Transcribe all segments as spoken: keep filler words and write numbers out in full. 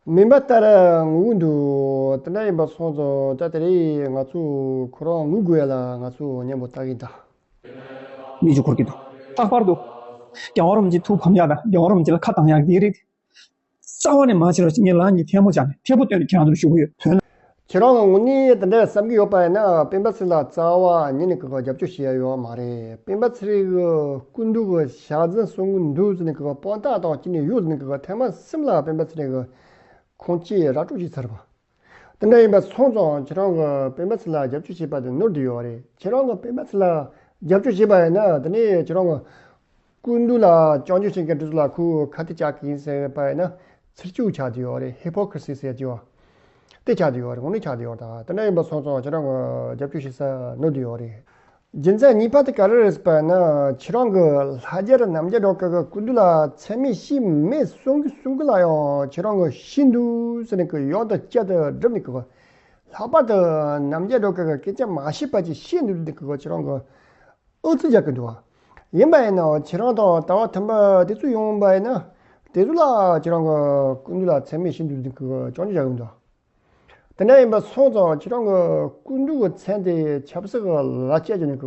མིན་པ་ལྟར་ངུ་གི་འདུག་དེ་འདྲ་ཡིན་པ་སོང་ཙང་ད་དེ་རིང་ང་ཚོ་ཁོ་རང་ངུ་དགོས་ཡ་ལ་ང་ཚོ་མཉམ་པོ་ལྟ་གིན་ད། མིག་ཆུ་འཁོར་གྱི་འདུག་ལྷག་པར་དུ། རྒྱལ་བ་རིན་པོ་ཆེ་ཐུགས་ཕམ་ཡག་དང་རྒྱལ་བ་རིན་པོ་ཆེ་ལ་ཁ་གཏོང་ཡག་དེའི་རིགས། རྩ་བ་ནས་མ་བྱེད་རོགས་ཞེས་ངས་ལག་གཉིས་ཐལ་མོ་སྦྱར་ནས་ཐད་པོ་བཏོན་ནས་ཁྱེད་རང་ཚོར་ཞུ་གི་ཡོད། དོན། ཁྱེད་རང་གི་ངོས་ནས་དེ་འདྲ་བསམ་གྱི་ཡོད་པ་ཡིན་ན་སྤེན་པ་ཚེ་རིང་ལ་རྩ་བ་ཉིད་ནས་གི་རྒྱབ་སྐྱོར་བྱེད་ཡ་ཡོད་མ་རེད། སྤེན་པ་ཚེ་རིང་གི་སྐུ་མདུན་གི་ཞལ་འཛིན་གསུང་གི་འདུག་ཟེར་ནས་གི་དཔང་རྟགས་དང་བསྟུན་ནས་ཡོད་ཟེར་ནས་གི་ཐེངས་མ་གསུམ་ལ་སྤེན་པ་ཚེ་རིང་གི་ཁུངས་སྐྱེལ་ར་སྤྲོད་བྱས་ཚར་བ། དེ་འདྲ་ཡིན་པ་སོང་ཙང་ཁྱེད་རང་གི་སྤེན་པ་ཚེ་རིང་ལ་རྒྱབ་སྐྱོར་བྱེད་པ་དེ་ནོར་བསྡད་ཡོད་རེད། ཁྱེད་རང་གི་སྤེན་པ་ཚེ་རིང་ལ་རྒྱབ་སྐྱོར་བྱེད་པ་ཡིན་ན་དེ་ནས་ཁྱེད་རང་གི་སྐུ་མདུན་ལ་སྐྱོན་བརྗོད་བྱེད་མཁན་དེ་ཚོ་ལ་ཁོས་ཁ་གཏད་བཅག་གི་ཡིན་ཟེར་བ་ཡིན་ན་ཚིག་སྐྱུག་ཆགས་བསྡད་ཡོད་རེད། ཧི་པོ་ཀི་རི་སི་ཟེར་གྱི་ཡོད། དེ་ཆགས་བསྡད་ཡོད་རེད། དངོས་གནས་ཆགས་བསྡད་ཡོད་རེད། ད་དེ་འདྲ་ཡིན་པ་སོང་ཙང་ཁྱེད་རང་གི་རྒྱབ་སྐྱོར་བྱེད་ས་ནོར་བསྡད་ཡོད་རེད། རྒྱུ་མཚན་གཉིས་པ་དེ་ག་རེ་རེད་ཟེར་བ་ན་ཁྱེད་རང་གི་ལྷ་རྒྱལ་རྣམ་རྒྱལ་སྒྲོལ་དཀར་གི་སྐུ་མདུན་ལ་མཚན་སྨད་ཞིག་མེད་གསུང་གི་གསུང་གི་ལ་ཡང་ཁྱེད་རང་གི་ཤེས་འདུག་ཟེར་ནས་གི་ཡོག་དང་སྐྱ་དང་སྒྲུབ་ནས་གི་ལྷག་པར་དུ་རྣམ་རྒྱལ་སྒྲོལ་དཀར་གི་སྐད་ཆ་མ་ཤེས་པ་ཅིག་ཤེས་འདུག་ནས་གི་ཁྱེད་རང་གི་ཨུ་ཚུགས་རྒྱག་གི་འདུག་བ། ཡིན་པ་ཡིན་ནའང་ཁྱེད་རང་དང་ལྟ་བ་མཐུན་པ་དེ་ཚོ་ཡོང་བ་ཡིན་ན་དེ་ཚོ་ལ་ཁྱེད་རང་གི་སྐུ་མདུན་ལ་མཚན་སྨད་ཤིན་ཏུ་འདུག་གི་སྐྱོན་བརྗོད་བྱ་གི་འདུག་དེ་འདྲ་ཡིན་པ་སོང་ཙང་ཁྱེད་རང་གི་སྐུ་མདུན་གྱི་མཚན་དེ་ཆབ་སྲིད་ཀྱི་ལ་དཔྱད་བྱས་ནས་གི་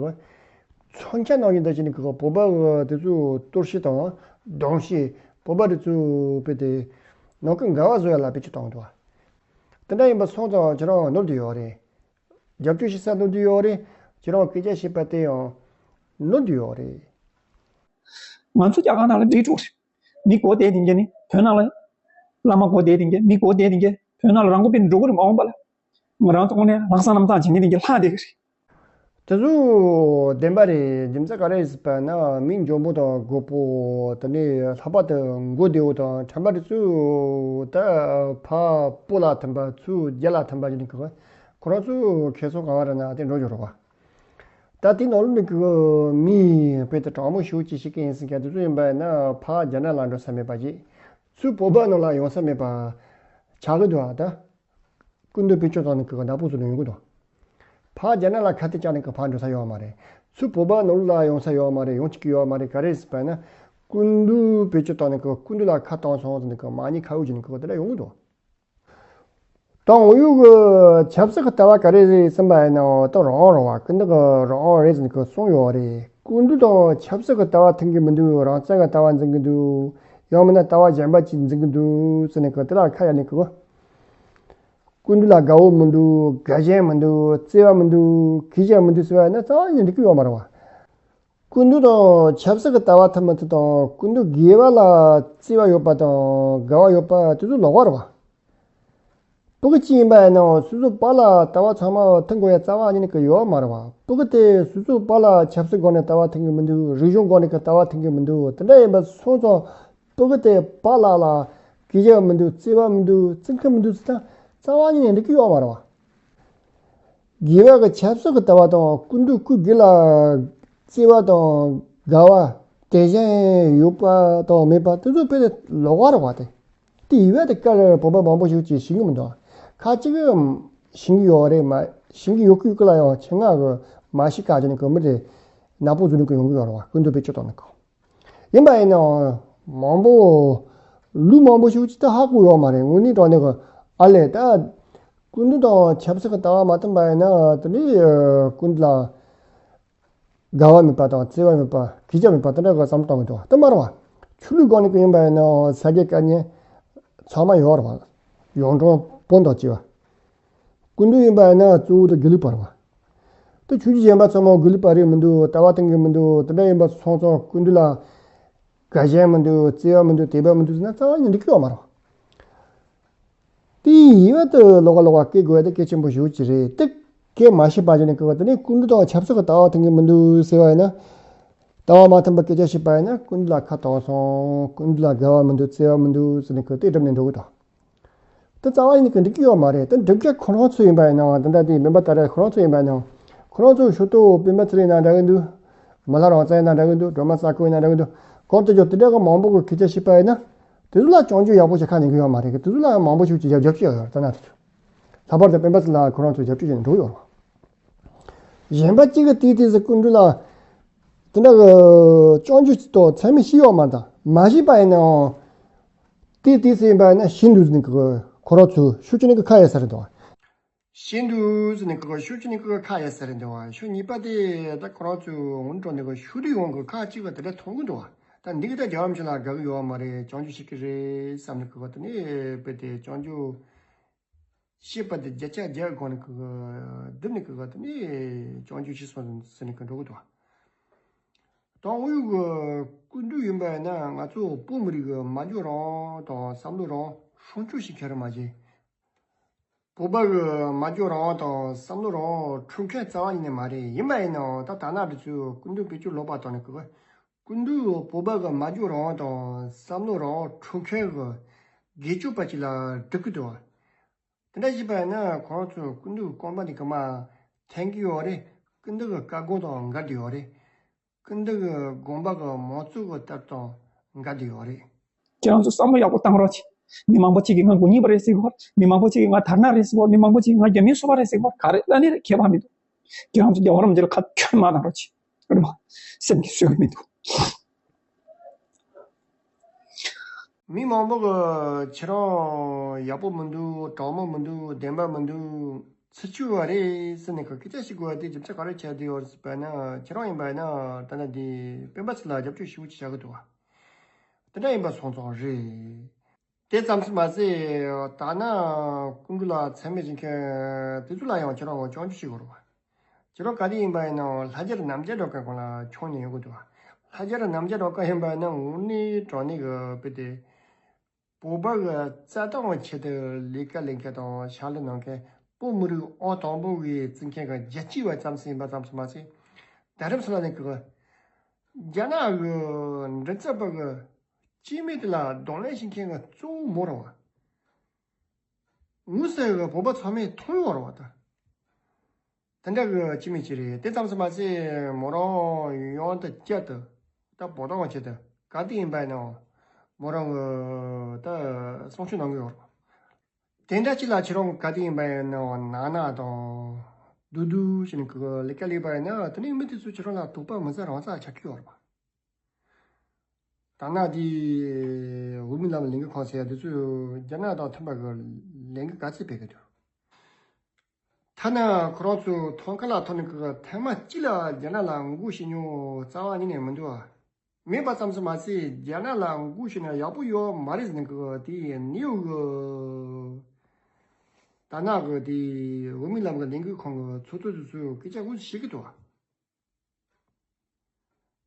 མཚོན་ཆ་ནང་བཞིན་དུ་བྱས་ནས་གི་བོད་པ་གི་དེ་ཚོ་གཏོར་བཤིག་དང་གདུང་བཤིག་བོད་པ་དེ་ཚོ་དཔེ་དེ་ནང་ཁུལ་འགལ་བ་བཟོ་ཡ་ལ་བེད་སྤྱོད་བཏང་འདུག་དེ་འདྲ་ཡིན་པ་སོང་ཙང་ཁྱེད་རང་ནོར་དུ་ཡོད་རེད། རྒྱབ་སྐྱོར་བྱེད་ས་ནོར་དུ་ཡོད་རེད། ཁྱེད་རང་སྐད་ཆ་བཤད་པ་དེ་ཡང་ནོར་དུ་ཡོད་རེད། ང་ཚོ་རྒྱ་གར་ནང་ལ་འདྲེས་འགྲོ་རེད། མི་གོ་བསྡད་དེ་འགྱེལ་ནི་བོད་ནང་ལ། བླ་མ་གོ་བསྡད་དེ་འགྱེལ་མི་གོ་བསྡད་དེ་འགྱེལ་བོད་ནང་ལ་རང་མགོ་པས་འགྲོ་གི་རེད། མ་འོངས་པ་ལ། ང་རང་ཚོ་དངོས་གནས་ལྷག་བསམ་རྣམ་དག་བྱེད་མཁན་དེ་འགྱེལ་ལྷག་བསྡད་གི་རེད། དེ་ཚོ་བདེན་པ་རེད། རྒྱུ་མཚན་ག་རེ་ཟེར་བ་ན་མི་འཇོན་པོ་དང་རྒོད་པོ་དེ་ནས་ལྷག་པར་དུ་མགོ་བདེ་བོ་དང་དྲན་པ་དེ་ཚོ་ད་ཕ་སྤོ་ལ་ཐིམ་པ་ཚུར་རྒྱ་ལ་ཐིམ་པ་ཡིན་གི་ཁོ་རང་ཚོ་ཁེ་སོ་གང་བ་རེད་ན་དེ་འགྲོ་འགྲོ་རོགས་པ། ད་དེ་ནང་ལོགས་ནས་གི་མི་དཔེ་དེ་དྲང་མོ་ཞུ་ཅི་ཞིག་གི་ཡིན་ཟེར་མཁན་དེ་ཚོ་ཡིན་པ་ཡིན་ན་ཕར་རྒྱ་ནག་ལ་འགྲོ་ས་མེད་པ་ཅིག་ཚུར་བོད་པ་ནང་ལ་ཡོང་ས་མེད་པ་ཆགས་གི་འདུག་ཨ་ད། སྐུ་མདུན་བེད་སྤྱོད་བཏང་ནས་གི་ནག་པོ་བཟོས་ནས་ཡོང་གི་འདུག་ཕར་རྒྱ་ནག་ལ་ཁ་གཏད་བཅག་ནས་གི་ཕར་འགྲོ་ས་ཡོད་མ་རེད། ཚུར་བོད་པ་ནང་ལ་ཡོང་ས་ཡོད་མ་རེད། ཡོང་ཅིག་གི་ཡོད་མ་རེད། ག་རེ་ཟེར་བ་ན་སྐུ་མདུན་བེད་སྤྱོད་བཏང་ནས་གི་སྐུ་མདུན་ལ་ཁ་བཏང་སོང་ཟེར་ནས་གི་མ་ཉེས་ཁ་གཡོགས་བྱས་ནས་གི་དེ་འདྲ་ཡོང་གི་འདུག་ད་ངོ་ཡུག་གི་ཆབ་སྲིད་ཀྱི་ལྟ་བ་ག་རེ་རེད་བསམ་པ་ཡིན་ན་ད་རང་རང་བ་ཀུན་ཏུ་གི་རང་རེད་ཟེར་ནས་གི་གསུངས་ཡོད་རེད། སྐུ་མདུན་དང་ཆབ་སྲིད་ཀྱི་ལྟ་བ་མཐུན་གི་མི་འདུག་རང་བཙན་གྱི་ལྟ་བ་འཛིན་གི་འདུག་ཡང་མིན་ན་ལྟ་བ་གཞན་པ་ཅིག་འཛིན་གི་འདུག་ཟེར་ནས་གི་དེ་ལ་ཁ་གཡར་ནས་གི་སྐུ་མདུན་ལ་དགའ་བོ་མི་འདུག་དགའ་ཞེན་མི་འདུག་བརྩེ་བ་མི་འདུག་གུས་ཞབས་མི་འདུག་ཟེར་བ་ཡིན་ན་རྩ་བ་ནས་འགྲིག་གི་ཡོད་མ་རེད་བ། སྐུ་མདུན་དང་ཆབ་སྲིད་ཀྱི་ལྟ་བ་མཐུན་མི་མཐུན་དང་སྐུ་མདུན་དགེ་བ་ལ་བརྩེ་བ་ཡོད་པ་དང་དགའ་བ་ཡོད་པ་དེ་ཚོ་ལོགས་ཀ་རེད་བ། སྤུ་གུ་གཅིག་ཡིན་པ་ཡིན་ནའང་སོ་སོའི་པཱ་ལགས་ལྟ་བ་ཚང་མ་མཐུན་དགོས་ཡ་རྩ་བ་ཉིད་ནས་གི་ཡོད་མ་རེད་བ། སྤུ་གུ་དེ་སོ་སོའི་པཱ་ལགས་ཆབ་སྲིད་སྒོ་ནས་ལྟ་བ་མཐུན་གི་མི་འདུག་རིག་གཞུང་སྒོ་ནས་གི་ལྟ་བ་མཐུན་གི་མི་འདུག་དེ་འདྲ་ཡིན་པ་སོང་ཙང་སྤུ་གུ་དེ་པཱ་ལགས་ལ་གུས་ཞབས་མི་འདུག་བརྩེ་བ་མི་འདུག་བརྩི་མཁན་མི་འདུག་ཟེར་ན་རྩ་བ་ཉིད་ནས་འགྲིག་གི་ཡོད་མ་རེད་བ། དགེ་བ་གི་ཆབ་སྲིད་ཀྱི་ལྟ་བ་དང་སྐུ་མདུན་སྐུ་སྒེར་ལ་བརྩེ་བ་དང་དགའ་བ་དད་ཞེན་ཡོད་པ་དང་མེད་པ་དེ་ཚོ་དཔེ་ལོགས་ཀ་རེད་བ། དེ་དེ་ཡིན་པ་དེ་ཀར་བོད་པ་མང་པོ་ཞིག་ཅིག་ཤེས་ཀྱི་མི་འདུག་ཁ་ཅིག་ཤེས་ཀྱི་ཡོད་རེད། མ་ཤེས་ཀྱི་ཡོད་ཀྱི་ཡོད་ཀྱི་ལ་ཡང་ཆེད་མངགས་ཀྱི་མ་ཤེས་ཁ་ཅིག་ནས་ཀྱི་མི་དེ་ནག་པོ་བཟོ་ནས་ཀྱི་ཡོང་གི་ཡོད་རེད་བ། སྐུ་མདུན་བེད་སྤྱོད་བཏང་ནས་ཀྱི། ཡིན་པ་ཡིན་ནའང་མང་པོ་ལུགས་མང་པོ་ཞིག་ཅིག་ད་ཧ་གོ་ཡོད་མ་རེད། དངོས་གནས་དྲང་གནས་ཀྱི་ཨ་ལས་ད་སྐུ་མདུན་དང་ཆབ་སྲིད་ཀྱི་ལྟ་བ་མ་མཐུན་པ་ཡིན་ན་དེ་ནས་སྐུ་མདུན་ལ་དགའ་བ་མེད་པ་དང་བརྩེ་བ་མེད་པ་གུས་ཞབས་མེད་པ་དེ་འདྲ་གི་བསམ་བློ་གཏོང་གི་འདུག་དེ་མ་རེད་བ། ཆོས་ལུགས་སྒོ་ནས་ཀྱི་ཡིན་པ་ཡིན་ནའང་ས་དགེ་བཀའ་རྙིང་ཚང་མ་ཡོད་རེད་བ། གཞུང་གྲོང་དཔོན་དང་བཅས་པ། སྐུ་མདུན་ཡིན་པ་ཡིན་ན་གཙོ་བོ་དེ་དགེ་ལུགས་པ་རེད་བ། དེ་ཆོས་བརྒྱུད་གཞན་པ་ཚང་མ་དགེ་ལུགས་པ་རེད་མི་འདུག་ལྟ་བ་མཐུན་གི་མི་འདུག་དེ་འདྲ་ཡིན་པ་སོང་ཙང་སྐུ་མདུན་ལ་དགའ་ཞེན་མི་འདུག་བརྩེ་བ་མི་འདུག་དད་པ་མི་འདུག་ཟེར་ན་རྩ་བ་ནས་འགྲིག་གི་ཡོད་མ་རེད། དེ་ཡིན་པ་དེ་ལོགས་ཀ་ལོགས་ཀ་སྐད་དགོས་ཡ་དེ་གལ་ཆེན་པོ་ཞེ་པོ་ཅིག་རེད། དེ་སྐད་མ་ཤེས་པ་ཅིག་ནས་སྐད་དེ་ནས་སྐུ་མདུན་དང་ཆབ་སྲིད་ཀྱི་ལྟ་བ་མཐུན་གི་མི་འདུག་ཟེར་བ་ཡིན་ན། ལྟ་བ་མ་མཐུན་པ་སྐད་ཆ་བཤད་པ་ཡིན་ན་སྐུ་མདུན་ལ་ཁ་གཏོང་སོང་། སྐུ་མདུན་ལ་དགའ་བ་མི་འདུག་བརྩེ་བ་མི་འདུག་ཟེར་ནས་སྐད་དེ་སྒྲུབ་ནས་འགྲོ་གི་འདུག་དེ་རྩ་བ་ཉིད་ཀྱིས་འགྲིག་གི་ཡོད་མ་རེད། དེ་འགྲིག་གི་ཁོ་རང་ཚོ་ཡིན་པ་ཡིན་ནའང་དེ་འདྲ་དེ་མིན་པ་ལྟར་ཁོ་རང་ཚོ་ཡིན་པ་ཡིན་ནའང་ཁོ་རང་ཚོ་ཤོད་དོ་སྤེན་པ་ཚེ་རིང་ན་འདྲ་གི་འདུག་མི་ལ་རང་བཙན་ན་འདྲ་གི་འདུག་སྒྲོལ་མ་ས་ཁོ་ན་འདྲ་གི་འདུག་གང་ལྟར་ཀྱང་དེ་འདྲ་གི་མང་པོ་གི་སྐད་ཆ་བཤད་པ་ཡིན་ན་དེ་ཚོ་ལ་སྐྱོན་བརྗོད་ཡག་པོ་ཞིག་ཁ་ཉན་གི་ཡོད་མ་རེད། དེ་ཚོ་ལ་མང་པོ་ཞིག་གིས་རྒྱབ་སྐྱོར་ཡོད་རེད། ད་ན་དེ་ཚོ་ལྷག་པར་དུ་སྤེན་པ་ཚེ་རིང་ལ་ཁོ་རང་ཚོ་རྒྱབ་སྐྱོར་བྱས་ནས་འགྲོ་ཡོད་རེད། གཞན་པ་གཅིག་གི་དེའི་དུས་སུ་སྐུ་མདུན་ལ་དེ་འདྲ་གི་སྐྱོན་བརྗོད་ཅིག་དང་མཚན་སྨད་ཞིག་ཡོད་མ་རེད། ད་མ་ཤེས་པ་ཡིན་ནའང་ དེ་དེ་ཟེར་ཡིན་པ་ན་ཤིན་ཏུ་ཟེར་ནས་ཀྱི་ཁོ་རང་ཚོ་ཤུགས་ཀྱི་ནས་ཀྱི་ཁ་ཡ་ས་རེད་དོ། ཤིན་ཏུ་ཟེར་ནས་ཀྱི་ཤུགས་ཀྱི་ནས་ཀྱི་ཁ་ཡ་ས་རེད་དོ། ཤུགས་གཉིས་པ་དེ་ད་ཁོ་རང་ཚོ་འུན་འགྲོ་ནས་ཀྱི་ཤུགས་དུས་ཡོང་གི་ཁ་གཅིག་པ་དེ་འདྲ་མཐོང་གི་འདུག་བ། ད་འདི་གི་ད་རྒྱལ་བ་རིན་པོ་ཆེ་ལ་དགའ་གི་ཡོད་མ་རེད། སྐྱོང་རྒྱུ་ཞིག་གི་རེད་བསམ་ནས་ཀྱི་དེ་ནས་དཔེ་དེ་སྐྱོང་རྒྱུ། ཤེས་པ་དེ་བརྒྱ་ཆ་བརྒྱ་སྒང་ནས་ཀྱི་བསྡུར་ནས་ཀྱི་དེ་ནས་སྐྱོང་རྒྱུ་ཞིག་སོང་ཟེར་ནས་ཀྱི་འགྲོ་གི་འདུག་བ། དང་དབུས་ཀྱི་སྐུ་མདུན་ཡིན་པ་ཡིན་ན་ང་ཚོ་བོད་མི་རིགས་ཀྱི་མ་འཇོག་རང་དབང་དང་བསམ་བློ་རང་དབང་སྲུང་སྐྱོབ་བྱེད་མཁན་རེད་མ་གཞི། བོད་པ་གི་མ་འཇོག་རང་དབང་དང་བསམ་བློ་རང་དབང་འཁྲུག་མཁན་རྩ་བ་ཉིད་ནས་མ་རེད། ཡིན་པ་ཡིན་ནའང་ད་ད་ན་འདི་ཚོས་སྐུ་མདུན་བེད་སྤྱོད་ལོག་པ་བཏང་ནས་ཀྱི་སྐུ་མདུན་བོད་པ་གི་མ་འཇོག་རང་དབང་དང་བསམ་བློ་རང་དབང་འཁྲུག་མཁན་གྱི་སྒེར་གཅོད་པ་ཅིག་ལ་སྒྲུབ་ཀྱི་འདུག་བ། དེ་འདྲ་བྱས་པ་ཡིན་ན་ཁོང་ཚོས་སྐུ་མདུན་གྱི་རྐང་པ་འདི་གི་མ་འཐེན་གྱི་ཡོད་རེད། སྐུ་མདུན་གྱི་བཀའ་དགོངས་དང་འགལ་གྱི་ཡོད་རེད། སྐུ་མདུན་གྱི་དགོངས་པ་གི་མང་གཙོ་གི་ལྟ་སྟངས་འགལ་གྱི་ཡོད་རེད། ཁྱེད་རང་ཚོ་བསམ་བློ་ཡག་པོ་བཏང་རོགས་གྱིས། མི་མང་པོ་ཅིག་གིས་ང་དགོས་ངེས་པ་རེད་ཟེར་གྱི་ཡོད། མི་མང་པོ་ཅིག་གིས་ང་དར་ནག་རེད་ཟེར་གྱི་ཡོད། མི་མང་པོ་ཅིག་གིས་ང་རྒྱ་མིའི་སོ་པ་རེད་ཟེར་གྱི་ཡོད། ག་རེ་ལབ་ནའི་རེད། ཁྱད་པར་མི་འདུག་ཁྱེད་རང་ཚོ་རྒྱལ་བ་རིན་པོ་ཆེ་ལ་ཁ་ཁྱོན་མ་བཏང་རོགས་གྱིས། རེད་མ། སེམས་ཀྱིས་བཟོད་ཀྱི་མི་འདུག་མི་མང་པོ་གིས་ཁྱེད་རང་ཡག་པོ་མི་འདུག་དྲང་མོ་མི་འདུག་བདེན་པ་མི་འདུག་ཚུར་ཆུད་པ་རེད་ཟེར་ནས་ཁོ་སྐད་ཆ་བཤད་དགོས་པ་དེ་རྒྱུ་མཚན་ག་རེ་ཆགས་བསྡད་ཡོད་ཟེར་བ་ན། ཁྱེད་རང་ཡིན་པ་ཡིན་ན་ད་ལྟ་འདི་སྤེན་པ་ཚེ་ལ་རྒྱབ་སྐྱོར་ཞེ་པོ་ཅིག་བྱ་གི་འདུག་བ། དེ་འདྲ་ཡིན་པ་སོང་ཙང་རེད། དེ་ཙམ་ཞིག་མ་ཟད་ད་ན་སྐུ་མདུན་ལ་མཚན་སྨད་བྱེད་མཁན་དེ་ཚོ་ལ་ཡང་ཁྱེད་རང་སྐྱོན་བརྗོད་བྱེད་དགོས་རེད་བ། ཁྱེད་རང་ག་དུས་ཡིན་པ་ཡིན་ནའང་ལྷ་རྒྱལ་རྣམ་རྒྱལ་འགྲོ་མཁན་སྒང་ལ་ཁྱོན་ནས་ཡོང་གི་འདུག་བ། ལྷ་རྒྱལ་རྣམ་རྒྱལ་འགྲོ་མཁན་ཡིན་པ་ཡིན་ན་དངོས་གནས་དྲང་གནས་ཀྱི་དཔེ་དེ། བོད་པ་གི་རྩ་དོན་ཆེད་དུ་ལས་ཀ་ལས་མཁན་དང་ཕྱག་ལས་གནང་མཁན་བོད་མི་རིགས་ཨང་དང་པོ་གི་བརྩི་མཁན་གྱི་རྒྱལ་གཅེས་པ་ཙམ་ཞིག་ཡིན་པ་ཙམ་ཞིག་མ་ཟད། ད་རེས་ཚོ་ལ་ནི་གི་རྒྱ་ནག་གི་མགྲིན་ཚབ་པ་གི་སྐྱེ་དམན་དེ་ལ་གདོང་ལེན་བྱེད་མཁན་གྱི་གཙོ་བོ་མོ་རེད་བ། ངོ་ཟེར་གི་བོད་པ་ཚང་མས་མཐོང་ཡོད་རེད་བ་ད། དེ་འདྲ་གི་སྐྱེ་དམན་ཅིག་རེད། དེ་ཙམ་ཞིག་མ་ཟད་མོ་རང་ཡང་དུ་བསྐྱར་དུ་ད་བོད་དོན་ཆེད་དུ་ག་དུས་ཡིན་པ་ཡིན་ནའང་མོ་རང་གི་ད་གསུང་ཆོས་གནང་གི་ཡོད་རེད། དེ་འདྲ་ཅིག་ལ་ཁྱེད་རང་ག་དུས་ཡིན་པ་ཡིན་ནའང་ནང་ན་དང་བསྡུ་བསྡུ་བྱས་ནས་གི་ལས་ཀ་ལས་པ་ཡིན་ན་དེ་ནས་མི་དེ་ཚོ་ཁྱེད་རང་ལ་དོགས་པ་མི་ཟ་རང་ཟ་ཆགས་ཀྱི་ཡོད་རེད་པ། ད་ནང་དེ་འོས་མི་ལམ་ལས་འགུལ་ཁང་ཟེར་ཡ་དེ་ཚོས་རྒྱ་ནག་དང་མཐུན་པ་གི་ལས་འགུལ་ག་ཚོད་སྤེལ་གི་འདུག་ཐ་ན་ཁོ་རང་ཚོ་ཐང་ཀ་ལ་ཐོན་ནས་ཀྱི་ཐེངས་མ་གཅིག་ལ་རྒྱ་ནག་ལ་ངོ་རྒོལ་བྱེད་མྱོང་རྩ་བ་ཉིད་ནས་མི་འདུག་ཨ། མེད་པ་ཙམ་ཞིག་མ་ཟད་རྒྱ་ནག་ལ་ངོ་རྒོལ་བྱས་ན་ཡག་པོ་ཡོད་མ་རེད་ཟེར་ནས་ཀྱི་དེ་ནིའུ་ཡོག་གི་ད་ནག་གི་དེ་འོས་མི་ལམ་གྱི་ལས་འགུལ་ཁང་གི་ཚོགས་གཙོ་དེ་ཚོས་སྐད་ཆ་ངོ་ཤེས་ཀྱི་འདུག་ཨ།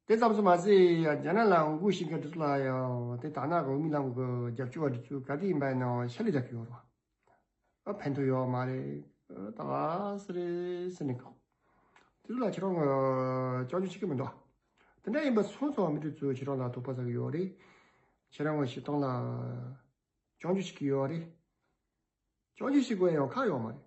དེ་ཙམ་ཞིག་མ་ཟད་རྒྱ་ནག་ལ་ངོ་རྒོལ་བྱེད་མཁན་དེ་ཚོ་ལ་ཡང་དེ་ད་ནག་གི་འོས་མི་ལམ་གྱི་རྒྱབ་སྐྱོར་བ་དེ་ཚོས་ག་དུས་ཡིན་པ་ཡིན་ནའང་ཕྱག་ལས་རྒྱག་གི་ཡོད་རེད་བ། ཨ་ཕན་ཐོགས་ཡོད་མ་རེད། ཨ་ད་ག་སེ་རེད་ཟེར་ནས་གོ། དེ་ཚོ་ལ་ཁྱེད་རང་གི་སྐྱོན་བརྗོད་བྱེད་ཀྱི་མི་འདུག་དེ་འདྲ་ཡིན་པ་སོང་ཙང་མི་དེ་ཚོས་ཁྱེད་རང་ལ་དོགས་པ་ཟ་གི་ཡོད་རེད། ཁྱེད་རང་གི་བྱེད་སྟངས་ལ་སྐྱོན་བརྗོད་བྱེད་ཀྱི་ཡོད་རེད། སྐྱོན་བརྗོད་བྱེད་དགོས་ཡང་ཁག་ཡོད་མ་རེད།